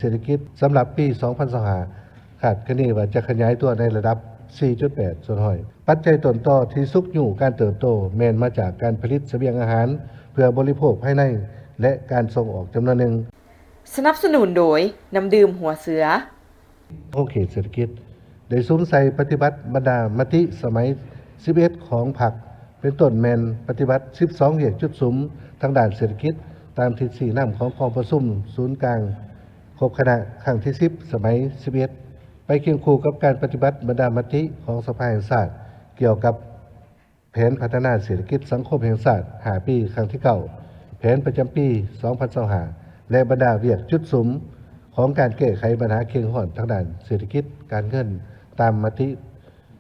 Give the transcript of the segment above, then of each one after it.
ເສດຖະກິດສຳລັບປີສອງພັນຊາວຫ້າ ຄາດຄະເນວ່າຈະຂະຫຍາຍຕົວໃນລະດັບສີ່ຈຸດແປດສ່ວນຮ້ອຍ. ປັດໄຈຕົ້ນຕໍທີ່ຊຸກຍູ້ການເຕີບໂຕແມ່ນມາຈາກການຜະລິດສະບຽງອາຫານເພື່ອບໍລິໂພກພາຍໃນ ແລະ ການສົ່ງອອກຈຳນວນໜຶ່ງ. ສະໜັບສະໜູນໂດຍ ນ້ຳດື່ມຫົວເສືອ. ຂົງເຂດເສດຖະກິດ ໄດ້ສຸມໃສ່ປະຕິບັດບັນດາມະຕິສະໄໝສິບເອັດຂອງພັກ ເປັນຕົ້ນແມ່ນປະຕິບັດສິບສອງວຽກຈຸດສຸມທາງດ້ານເສດຖະກິດ ຕາມທິດຊີ້ນຳຂອງກອງປະຊຸມສູນກາງຄົບຄະນະຄັ້ງທີສິບ ສະໄໝສິບເອັດ ໄປຄຽງຄູ່ກັບການປະຕິບັດບັນດາມະຕິຂອງສະພາແຫ່ງຊາດ ກ່ຽວກັບ ແຜນພັດທະນາເສດຖະກິດສັງຄົມແຫ່ງຊາດຫ້າປີ ຄັ້ງທີເກົ້າ, ແຜນປະຈຳປີສອງພັນຊາວຫ້າ ແລະ ບັນດາວຽກຈຸດສຸມຂອງການແກ້ໄຂບັນຫາເຄັ່ງຮ້ອນທາງດ້ານເສດຖະກິດການເງິນ ຕາມມະຕິ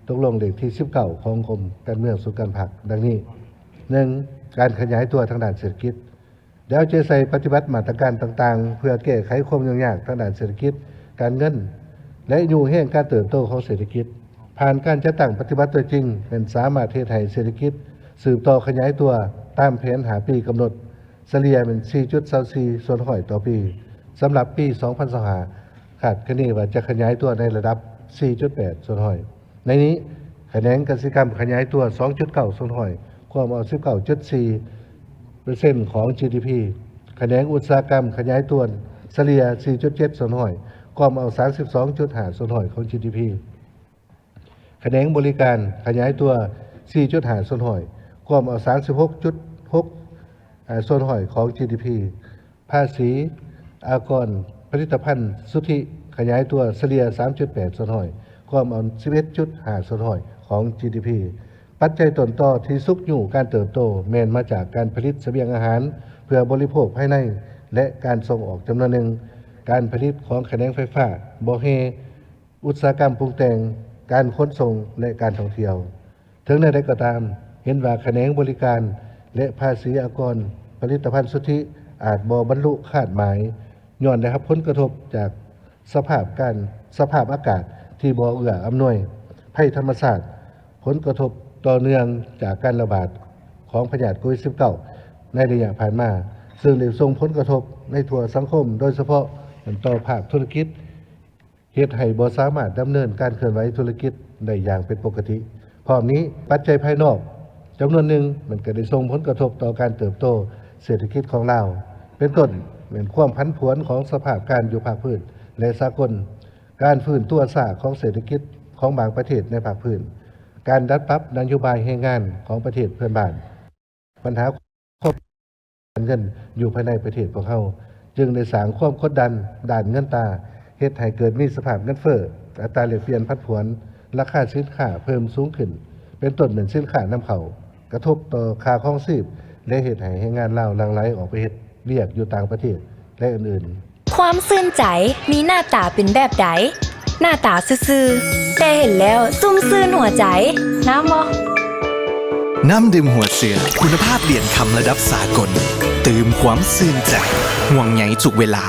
ຕົກລົງເລກທີສິບເກົ້າຂອງກົມການເມືອງສູນກາງພັກ ດັ່ງນີ້: ໜຶ່ງ, ການຂະຫຍາຍຕົວທາງດ້ານເສດຖະກິດ. ໄດ້ເອົາໃຈໃສ່ປະຕິບັດມາດຕະການຕ່າງໆ ເພື່ອແກ້ໄຂຄວາມຫຍຸ້ງຍາກທາງດ້ານເສດຖະກິດ, ການເງິນ ແລະ ຍູ້ແຮງການເຕີບໂຕຂອງເສດຖະກິດ. ຜ່ານການຈັດຕັ້ງປະຕິບັດຕົວຈິງ ແມ່ນສາມາດເຮັດໃຫ້ເສດຖະກິດສືບຕໍ່ຂະຫຍາຍຕົວຕາມແຜນຫ້າປີກຳນົດ, ສະເລ່ຍແມ່ນສີ່ຈຸດຊາວສີ່ສ່ວນຮ້ອຍຕໍ່ປີ. ສຳລັບປີສອງພັນຊາວຫ້າ ຄາດຄະເນວ່າຈະຂະຫຍາຍຕົວໃນລະດັບສີ່ຈຸດແປດສ່ວນຮ້ອຍ. ໃນນີ້ ຂະແໜງກະສິກຳຂະຫຍາຍຕົວສອງຈຸດເກົ້າສ່ວນຮ້ອຍ ກວມເອົາສິບເກົ້າຈຸດສີ່ເປີເຊັນຂອງຈີດີພີ, ຂະແໜງອຸດສາຫະກຳຂະຫຍາຍຕົວສະເລ່ຍສີ່ຈຸດເຈັດສ່ວນຮ້ອຍ ກວມເອົາສາມສິບສອງຈຸດຫ້າສ່ວນຮ້ອຍຂອງຈີດີພີ, ຂະແໜງບໍລິການຂະຫຍາຍຕົວສີ່ຈຸດຫ້າສ່ວນຮ້ອຍ ກວມເອົາສາມສິບຫົກຈຸດຫົກ ເອີ ສ່ວນຮ້ອຍຂອງຈີດີພີ. ພາສີອາກອນຜະລິດຕະພັນສຸດທິຂະຫຍາຍຕົວສະເລ່ຍສາມຈຸດແປດສ່ວນຮ້ອຍ ກວມເອົາສິບເອັດຈຸດຫ້າສ່ວນຮ້ອຍຂອງຈີດີພີ. ປັດໄຈຕົ້ນຕໍທີ່ຊຸກຍູ້ການເຕີບໂຕແມ່ນມາຈາກການຜະລິດສະບຽງອາຫານເພື່ອບໍລິໂພກພາຍໃນ ແລະ ການສົ່ງອອກຈຳນວນໜຶ່ງ, ການຜະລິດຂອງຂະແໜງໄຟຟ້າ, ບໍ່ແຮ່, ອຸດສາຫະກຳປຸງແຕ່ງ, ການຂົນສົ່ງ ແລະ ການທ່ອງທ່ຽວ. ເຖິງແນວໃດກໍຕາມ, ເຫັນວ່າຂະແໜງບໍລິການ ແລະ ພາສີອາກອນຜະລິດຕະພັນສຸດທິອາດບໍ່ບັນລຸຄາດໝາຍ ຍ້ອນໄດ້ຮັບຜົນກະທົບຈາກສະພາບການ, ສະພາບອາກາດທີ່ບໍ່ເອື້ອອຳນວຍ, ໄພທຳມະຊາດ, ຜົນກະທົບຕໍ່ເນື່ອງຈາກການລະບາດຂອງພະຍາດໂຄວິດສິບເກົ້າ ໃນໄລຍະຜ່ານມາ, ເຊິ່ງໄດ້ສົ່ງຜົນກະທົບໃນທົ່ວສັງຄົມ, ໂດຍສະເພາະຕໍ່ພາກທຸລະກິດ, ເຮັດໃຫ້ບໍ່ສາມາດດຳເນີນການເຄື່ອນໄຫວທຸລະກິດໄດ້ຢ່າງເປັນປົກກະຕິ. ພ້ອມນີ້, ປັດໄຈພາຍນອກຈຳນວນໜຶ່ງ ມັນກໍໄດ້ສົ່ງຜົນກະທົບຕໍ່ການເຕີບໂຕເສດຖະກິດຂອງລາວ, ເປັນຕົ້ນແມ່ນຄວາມຜັນຜວນຂອງສະພາບການຢູ່ພາກພື້ນ ແລະ ສາກົນ, ການຟື້ນຕົວຊ້າຂອງເສດຖະກິດຂອງບາງປະເທດໃນພາກພື້ນ, ການດັດປັບນະໂຍບາຍແຮງງານຂອງປະເທດເພື່ອນບ້ານ. ບັນຫາຄວາມ ການເງິນຢູ່ພາຍໃນປະເທດພວກເຮົາ ຈຶ່ງໄດ້ສ້າງຄວາມກົດດັນດ້ານເງິນຕາ, ເຮັດໃຫ້ເກີດມີສະພາບເງິນເຟີ້, ອັດຕາແລກປ່ຽນຜັນຜວນ, ລາຄາສິນຄ້າເພີ່ມສູງຂຶ້ນ, ເປັນຕົ້ນແມ່ນສິນຄ້ານຳເຂົ້າ, ກະທົບຕໍ່ຄ່າຄອງຊີບ ແລະ ເຮັດໃຫ້ແຮງງານລາວຫຼັ່ງໄຫຼອອກໄປເຮັດວຽກຢູ່ຕ່າງປະເທດ ແລະ ອື່ນໆ. ຄວາມຊື່ນໃຈມີໜ້າຕາເປັນແບບໃດ? ໜ້າຕາຊື່ໆ ແຕ່ເຫັນແລ້ວຊຸ່ມຊື່ນຫົວໃຈ. ງາມບໍ່? ນ້ຳດື່ມຫົວເສືອ ຄຸນນະພາບຫຼຽນຄຳລະດັບສາກົນ ຕື່ມຄວາມຊື່ນໃຈ ຫ່ວງໃຍທຸກເວລາ.